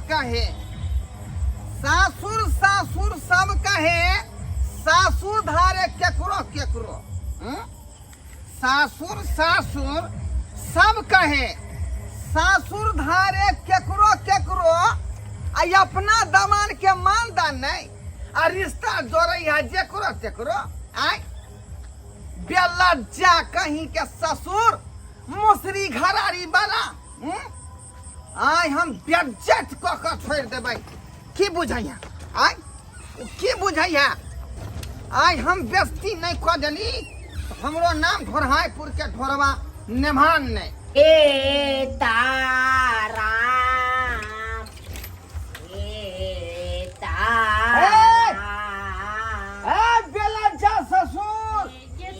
कहे, सासुर सासुर सब कहे, सासुर धारे केकरो केकरो। हम्म? सासुर सासुर सब कहे, सासुर धारे केकरो केकरो, आ अपना दमान के मानदान नहीं, आ रिश्ता जोड़ै है जेकरो तेकरो। आय बेलज्जा कहीं के ससुर मुसरी घरारी वाला। हम्म? आय हम बेज्जत कऽ कऽ छोड़ि देबै। की बुझैया आय, की बुझैया आय? हम बेस्ती नहि कऽ देली तऽ हमरो नाम ढोरहायपुर के ढोरवा नेमान नहि। ए तारा, ए तारा। ए बेलज्जा ससुर, ए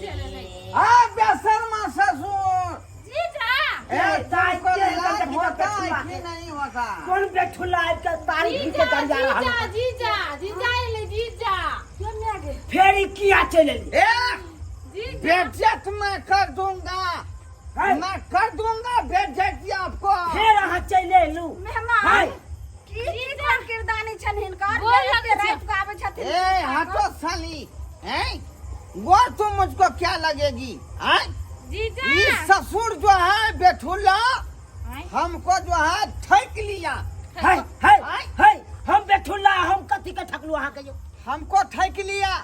बेशर्मा ससुर, ए तुमको लाज होता है कि नहीं होता? कोन बेठुला आबि के तारीख के गरिया रहल? जीजा, जीजा, जीजा एलै जीजा। फेर ई किया चलि एली? ए जीजा। बेइज्जत मैं कर दूंगा। है? मैं कर दूंगा बेइज्जती आपको। फेर अहाँ चलि एलू? मेहमान। है? की की कोन किरदानी छनि हिनकर? गोर जे एते लगै छै। राति कऽ आबै छथिन। ए हटो साली, हैं वो तुम मुझको क्या लगेगी हैं? जीजा। ये ससुर जो है बेठुला, हमको जो है ठक लिया। है है है, हम बेठुला? हम कथी के ठकलू अहाँ के यौ? हमको ठक लिया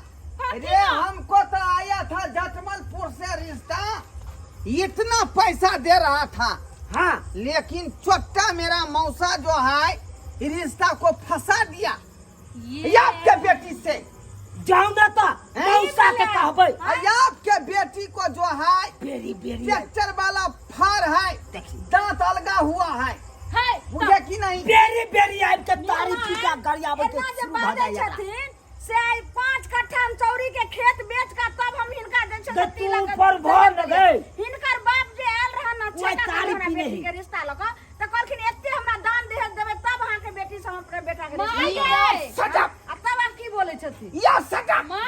रे। हमको तो आया था जटमलपुर से रिश्ता, इतना पैसा दे रहा था। लेकिन चोट्टा मेरा मौसा जो है रिश्ता को फंसा दिया। ये आपके बेटी से। जाउ ने तऽ मौसा के कहबै। आपके बेटी को जो है बेरी बेरी ट्रैक्टर वाला फार है। देखी। दांत अलगा हुआ है। है। बुझे कि नहीं? बेरी बेरी आबि के तारी पी के गरियाबै के एना जे शुरू भऽ बाजै जाइए। छथिन से आइ 5 कट्ठा हम चौरी के खेत बेच कऽ तब हम हिनका दै तऽ छथिन तू तिलक। ऊपर भऽ ने गै। हिनकर बाप जे आयल रहन ने ओहि छेका तारी हमरा पीने बेटी ही। के रिश्ता लऽ कऽ, तऽ कहलखिन एते हमरा दान दहेज देबै तब अहाँके बेटी से हम अपना बेटा के रिश्ता माय देबै। गे। Shut up! आ तब आब की बोलै छथिन? या shut up! My.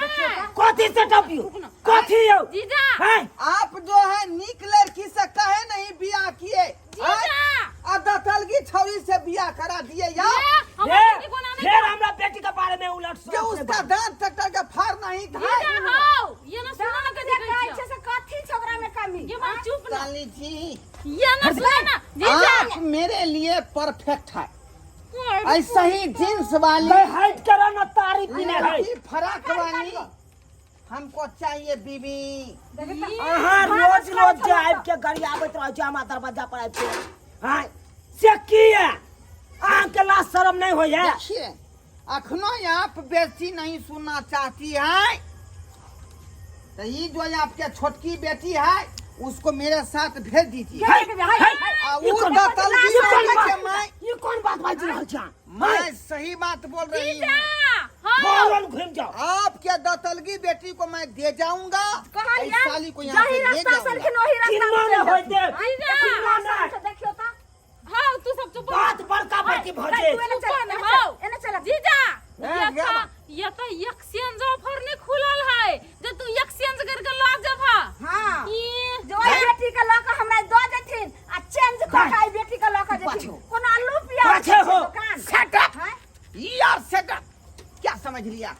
कथी से टपियो, कथी यौ? जीजा। है? आप जो है नीक लड़की से कहे नहीं बियाह किए। जीजा। आ दतलगी छौरी से बियाह करा दिए यार। ये हमर हे, बेटी कोना नहीं। फेर हमरा बेटी के बारे में उलट जो सोच उसका बात। दांत ट्रैक्टर के फार नहीं था। जीजा हौ, ये ना सुना ना, जे कथी कहै कहै छै से कथी छै ओकरा में कमी? ये मां चुप ना। साली जी। ये ना सुना ना जीजा। आप मेरे लिए परफेक्ट है, ऐसा ही जींस वाली। गै, हट करा ना, तारी पीने है। लड़की फराक वाली हमको चाहिए बीबी। अहाँ रोज रोज जे आबि के गरियाबैत रहै छी हमरा दरवाजा पर आबि के, हाँ से किया? अहाँके लाज शरम नहीं होइए? देखिए, अखनो आप बेटी नहीं सुनना चाहती है तो ये जो आपके छोटकी बेटी है उसको मेरे साथ भेज दीजिए। है, है, आ ई उ कोन दतलगी ई कोन बेटी बात के मैं ई कोन बात बाजि रहल छी अहाँ? मैं सही बात बोल रही जीजा हूँ। हाँ। फौरन घुमि जाओ। आपके दतलगी बेटी को मैं दे जाऊंगा, कहलियै, इस साली को यहाँ जाहि से ले रास्ता से जाऊंगा। एलखिन ओही रास्ता किन्नो से ने चलि होय जाथिन। देब। जीजा। किन्नो नहि। से देखियौ तऽ। हाँ, तू सब चुप। बात बड़का बड़की भऽ तू जेत। एने चल, चुप एने ना हौ। चल, एने चल। जीजा। ए, ये गया। तो ये तो एक्सचेंज ऑफर नहीं खुलल है जे तू एक्सचेंज करके ला जबा। हाँ। ई जे ओहि बेटी के लऽ कऽ हमरा दऽ देथिन आ चेंज कऽ कऽ एहि बेटी के लऽ कऽ जेथिन। पाछू। कोनो आलू प्याज पाछे हो। दोकान। Shut up! हाँ? यार सेट अप, क्या समझ लिया?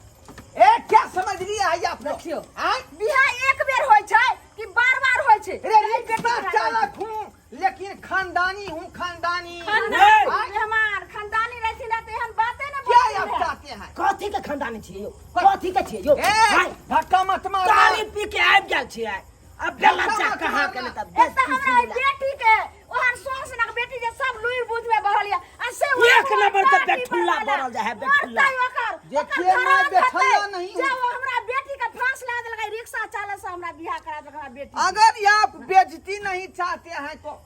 ए क्या समझ लिया है आप लोग? देखियौ। आय? बियाह एक बेर होइ छै कि बार बार होइ छै? अरे रिक्शा चालक हूँ लेकिन खानदानी हूँ, खानदानी। ए, आय? मेहमान खानदानी रहथिन रहै तऽ एहन बाते ने क्या बोलथिन आप रहै। चाहते हैं? कथी के खानदानी छियै यौ? कथी के छियै यौ? ए हाय, धक्का मत मारना। तारी पी के आबि गेल छियै अब बेला चा कहाँ के नहि तऽ एक तऽ हमरा ओहि बेटी के ओहन सोन सनक बेटी जे सब लुरि बुझ में बहल या आ से ओ एक नंबर के पार्टी बेठुल्ला बनल बनल जाय है, बेठुल्ला। मरतै ओकर देखिए, ओकर मैं घरात बेठुल्ला हेतै। नहीं जे हूँ। ओ हमरा बेटी के फांस लगा देलकै, रिक्शा चालक से हमरा बियाह करा देलक हमरा बेटी के। अगर आप बेइज्जती नहीं चाहते हैं तो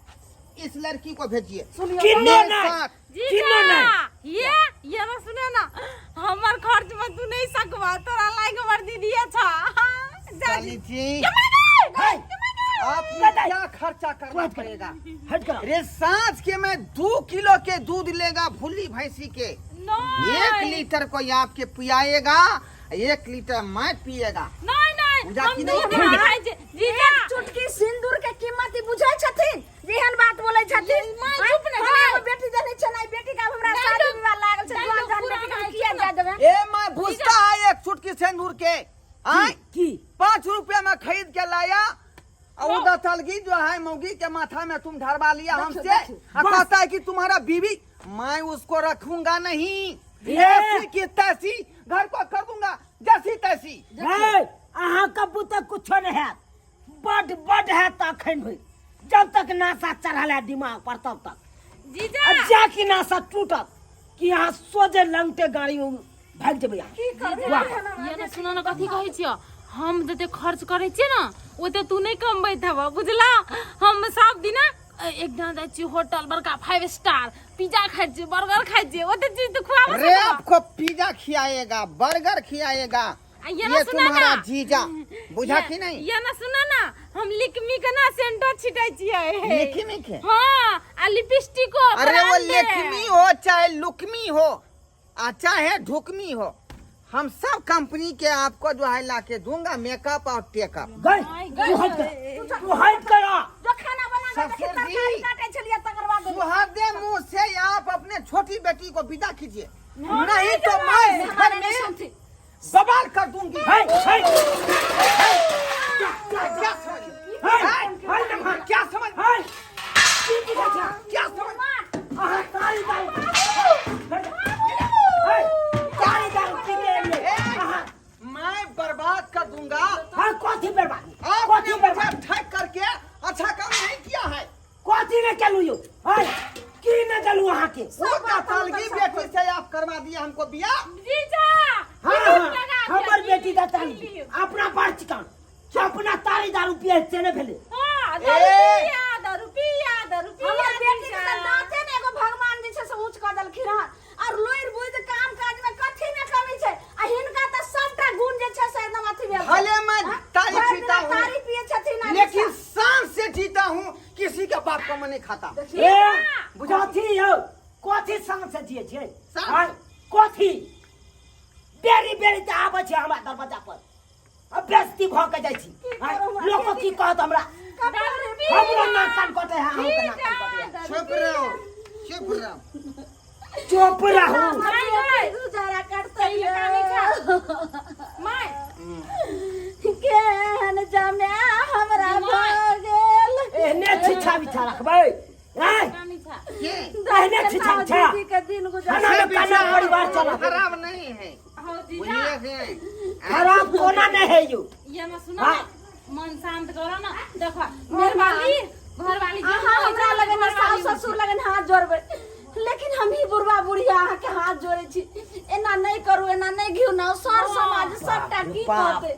इस लड़की को भेजिए। सुनियौ किन्नो मेरे नहि। साथ। किन्नो जीजा। नहि। ये ना सुने ना, हमर खर्च में तू नहीं सकबा, तोरा लायक हमर दीदी अच्छा जा। साली जी। ये माय गए। हाय, आपको क्या खर्चा करना हट कर। पड़ेगा? हट कर। रे सांझ के मैं 2 किलो के दूध लेगा भुल्ली भैंसी के। नहीं। 1 लीटर को आपके पियाएगा, 1 लीटर मैं पिएगा। नहीं नहीं। पूजा हम की नहीं? दूध नहीं खाइ छी जीजा। एक चुटकी सिंदूर के कीमत ई बुझै छथिन जे एहन बात बोलै छथिन? माय, आँय? चुप ने हम गै। एगो बेटी देने छियनि, एहि बेटी के आब हमरा नहीं शादी लोग- विवाह ससुर के आय की 5 रुपया में खरीद के लाया और वो दतलगी जो है मौगी के माथा में तुम ढरवा लिया हमसे और बस। कहता है कि तुम्हारा बीवी, मैं उसको रखूंगा नहीं। ये। ऐसी की तैसी, घर को कर दूंगा जैसी तैसी। हे, अहाँ के बुते कुछो नहीं हैत। बड बड हैत अखन भरि, जब तक नासा चढ़ल है दिमाग पर तब तक। जीजा। आ जा कि नासा टूटत कि अहाँ सोझे लंगटे गाड़ी भागि जेबै अहाँ। की करबै? वाह। ये ने सुनो ने, कथी कहै छियो? हम जते खर्च करै छियै ने, ओते तू नहि कमबैत हेबऽ, बुझला? हम सब दिना एक दिना जाइ छियै होटल बड़का फाइव स्टार, पिज्जा खाइ छियै, बर्गर खाइ छियै, ओते चीज तू खुआबऽ रे सकबऽ? आपको पिज्जा खियाएगा, बर्गर खियाएगा। आ ये ना ये सुना तुम्हारा ना। जीजा, बुझा कि नहीं? ये ना सुना ना, हम लिकमी के ना सेंटो छिटै छियै। लिखमी के? हाँ, आ लिपस्टिको। अरे वो ब्रांड के। लेखमी हो चाहे लुकमी हो आ चाहे ढुकमी हो, हम सब कंपनी के आपको जो है ला के दूंगा मेकअप और टेकअप। गई, तू हट कर, तू हट कर आ। जो खाना बना के देखी ससुर जी। तरकारी काटे छलिए तकर बाद। सुहादे मुंह से आप अपने छोटी बेटी को विदा कीजिए, नहीं तो मैं इस घर में बवाल कर दूंगी। है है। क्या समझ है है नमः। क्या समझ है, की बुझै छै? क्या समझ? अहाँ तारी दारू, है तारी दारू पी के एलियै अहाँ। मैं बर्बाद कर दूंगा। हाँ, कथी बर्बादी? आपने कथी मुझे बर्बादी? ठग करके अच्छा काम नहीं किया है। कथी ने केलू यौ? है, की ने देलू अहाँके? वो दतालगी बेटी से आप करवा दिए हमको बिया। जीजा। हाँ। लिप हाँ। लगा के, हमर बेटी लिप, दा तारी लिप। अपना पर चिकन अपना तारी दारू पिए से ने भेलै। हाँ, दारू ए! पिया, दारू पिया, दारू पिया। हमर बेटी के जीजा। तऽ दाँते ने एगो भगवान जे छै से ऊँच कऽ देलखिन हन, और लुरि बुद्धि काम काज में कथी में कमी छै, आ हिनका तऽ सबटा गुण जे छै से एकदम अथी भेल छै। भले मैं हाँ? तारी भरि पीता दिना हूँ तारी पिए छथिन आ लेकिन शान से जीता हूँ, किसी के बाप को मैं नहीं खाता। ए, कथी यौ, कथी शान से जिए छियै? शान। आँय, कथी? बेरी बेरी तऽ आबै छै हमरा दरवाजा पर आ बेइज्जती भऽ के जाइ छी। आँय, लोक की कहत हमरा? दारू पिया। हमरो नाक कान कटै है, अहूँके नाक कान कटै है। चुप रहो, चुप रहो। चुप रहू। माय गै, गुजारा करतै। सही कानै छा। माय। केहन जमे हमरा भऽ गेल। एहने छिछा बिछा रखबै, आँय? कानै छा। ये एहने छिछा बिछा दीदी के दिन गुजार खाना में केना परिवार चलत? खराब नहीं है। हो जीजा। बुझलिए से? खराब कोना नहीं है यौ? ये ना सुनो हाँ। ना, मन शांत करो ना। देखो, घरवाली घरवाली जे अहाँ होइ हमरा छै, लगन घरवाली सास ससुर लगन हाथ जोड़बै, लेकिन हम ही बुढ़वा बुढ़िया अहाँके हाथ जोड़ै छी, एना नहि करू, एना नहि घिनाउ। सर समाज सबटा की बाप। कहतै?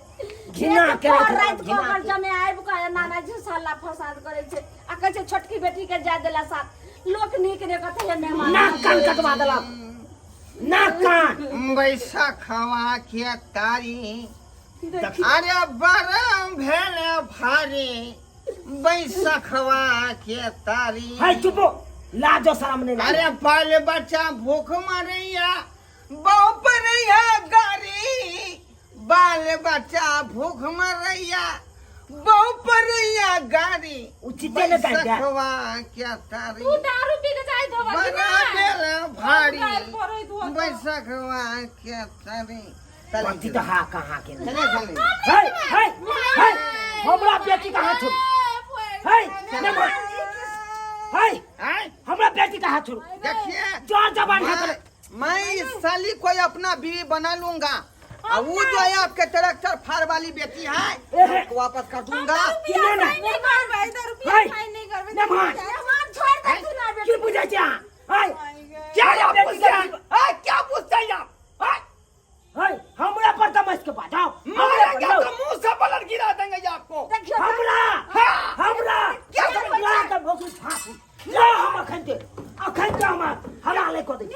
घिना एक के राखि भर राति घिना कऽ ओकर के। जमे आबि कऽ एना एना झसाला फसाद करै छै आ कहै छै छोटकी बेटी के जाय देला साथ। लोक नीक नहि कहतै हे मेहमान। नाक कान कटवा देलक, नाक कान। बैसखवा के तारी, अरे बरम भेल भारी बैसखवा के तारी। है चुपो, लाजो शरम नहीं लागे। अरे बाल बच्चा भूख मरैया, बहु परैया गारी। बाल बच्चा भूख मरैया, बहु परैया गारी। उचिते ने गारि दे। बैसखवा के तारी। तू दारू पी के जाइत होबा कि बड़ा नहि? भेल भारी गारि पड़ैत होतौ। बैसखवा के तारी। कथी तऽ हा कहाँ के चले चले। है है है, हमरा बेटी के हाथ छोड़ू। है नमः है। आय? हमरा बेटी के हाथ छोड़ू। देखिए, जोर जबान है। मैं इस साली को अपना बीवी बना लूंगा और वो जो है आपके ट्रैक्टर फार वाली बेटी है, एहे। उसको वापस कर दूंगा। कि नहि नहि। नहीं करबै, दारू पिया है। खाइ नहीं करबै। नमः। मेहमान छोड़ि देथिन ना की बेटी। बुझै छी अहाँ? है क्या आप बेटी पूछते हैं? के- आय, क्या पूछते हैं आप? आय, है हमरा पर तमस के बात आओ हमरा मारेंगे पर तो मुंह से पलट गिरा देंगे ये आपको। देखियौ तऽ। हमरा हमरा क्या हमरा तऽ भोसु फांसी ला। हम अखन के हम हलाले कऽ दै छी।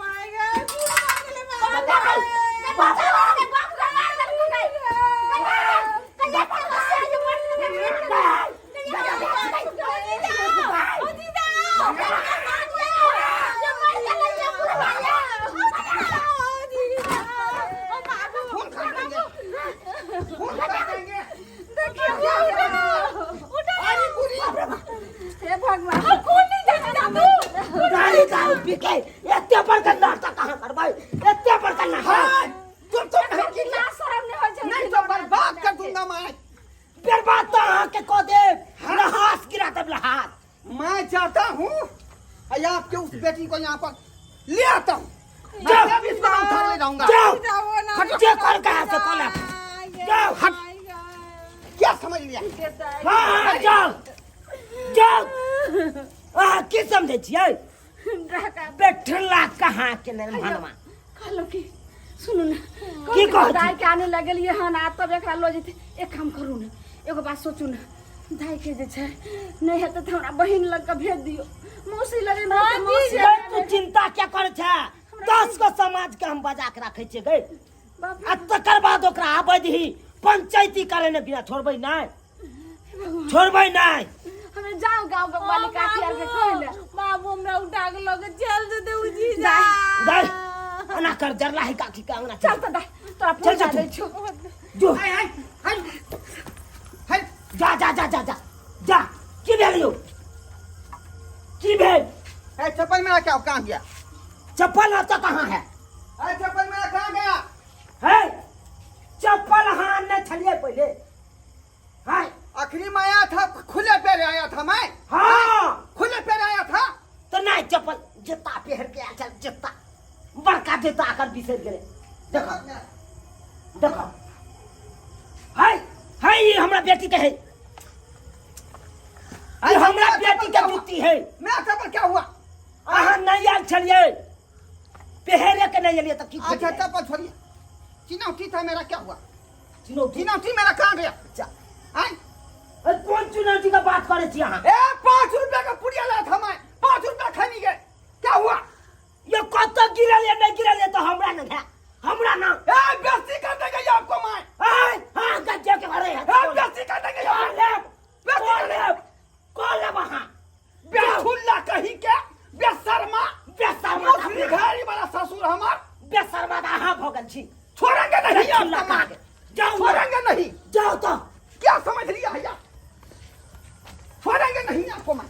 My गै, पूरा भऽ गेलै my. बाप बाप बाप गमार देलखिन है। कहिया कहिया से जे मर गेलै। ओ जीजा। जे मर गेलै ये बुढ़वा ये। ओ जीजा, ओ बाबू। खून कर देंगे, खून कर देंगे। देखियौ, उठो। अरे बुढ़ी। हे भगवान। खून नहीं जाने जा तू। गाड़ी दारू पी के एते बड़का नाटक अहाँ करबै? एते बड़का नाटक? हाँ, तुम तो नहीं की लाज शरम दूंगा मैं। बर्बाद तो अहाँके कऽ देब, लहास गिरा देब, लहास। मैं जाता हूँ और आपके उस बेटी को यहाँ पर ले आता हूँ। जाओ। मैं इसको मैं उठा ले जाऊंगा। जाओ। जाओ ना। हटो। जे कर के है से कऽ लेब। जाओ। हट। क्या समझ लिया? हाँ हाँ, जाओ जाओ। अहाँ की समझै छियै? बेठला कहाँ के नहि मनवा। कहलो कि सुनू ने। की कहै छी? दाई के आने लगलियै हन आ तब एकरा लऽ जेतै। एक काम करू ने, एगो बात सोचू ने, दाई के जे छै नहि हेतै तऽ हमरा बहिन लग के भेज दियौ, मौसी लग नहि हेतै, मौसी गै, तू चिंता क्या करै छै? 10 गो समाज के हम बजा के राखै छियै गै। बाप आ तकर बाद ओकरा आबै दही, पंचायती करे ने बिना छोड़बै नहि, छोड़बै नहि। हमे जाओ गाँव के वाली काकी आर के कहै ले। बाबू, हमरा उठा के लऽ के चल जेतै उ जीजा। गै, एना कर, जरला है काकी के अंगना। चल तऽ दाई, तोरा चल, पहुँचा चल। दै छियौ। जो। हाय हाय हाय हाय। जा जा जा जा जा जा। की भेल यौ? की भेल? ए, चप्पल मेरा क्या कहाँ गया? चप्पल आता कहाँ है? ए, चप्पल मेरा कहाँ गया? है चप्पल अहाँ आनने छलियै पहिले है? आखिरी में आया था, खुले पैर आया था मैं। हाँ। खुले पैर आया था। तऽ नहि, चप्पल जूता पहिर के आयल छल, जूता, बड़का जूता अखन बिसरि गेलै। देखो देखो, है है, ई हमरा बेटी के है, ई हमरा बेटी के जुत्ती है। मेरा चप्पल क्या हुआ? अहाँ नहि आयल छलियै, पहिरे के नहि एलियै तऽ की? अच्छा, चप्पल छोड़िए, चिनौती था मेरा, क्या हुआ? चुनौती? चिनौती मेरा कहाँ गया? अच्छा। आय? अरे, कोन चुनौती के बात करै छी अहाँ? ए, 5 रुपया का पुड़िया लाया था मैं, 5 रुपया खानी गए, क्या हुआ? ये कतऽ गिरल या नहि गिरल ये तऽ हमरा नहि है, हमरा ना। ए, बेइज्जती कर देंगे ये आपको मैं। आय हाँ, गज्जे के घरे है। ए, बेइज्जती कर देंगे ये। कौन लेब? कौन लेब? कौन लेब अहाँ? बेछुल्ला कहीं के, बेशर्मा। बेशर्मा तऽ मुस्लिम घारी वाला ससुर हमार। बेशर्मा तऽ अहाँ भऽ गेल छी। छोड़ेंगे नहीं बेछुल्ला आपको मैं। कहाँ के? जाउ। छोड़ेंगे नहीं। जाउ तऽ। क्या समझ लिया है यार? छोड़ेंगे नहीं आपको मैं।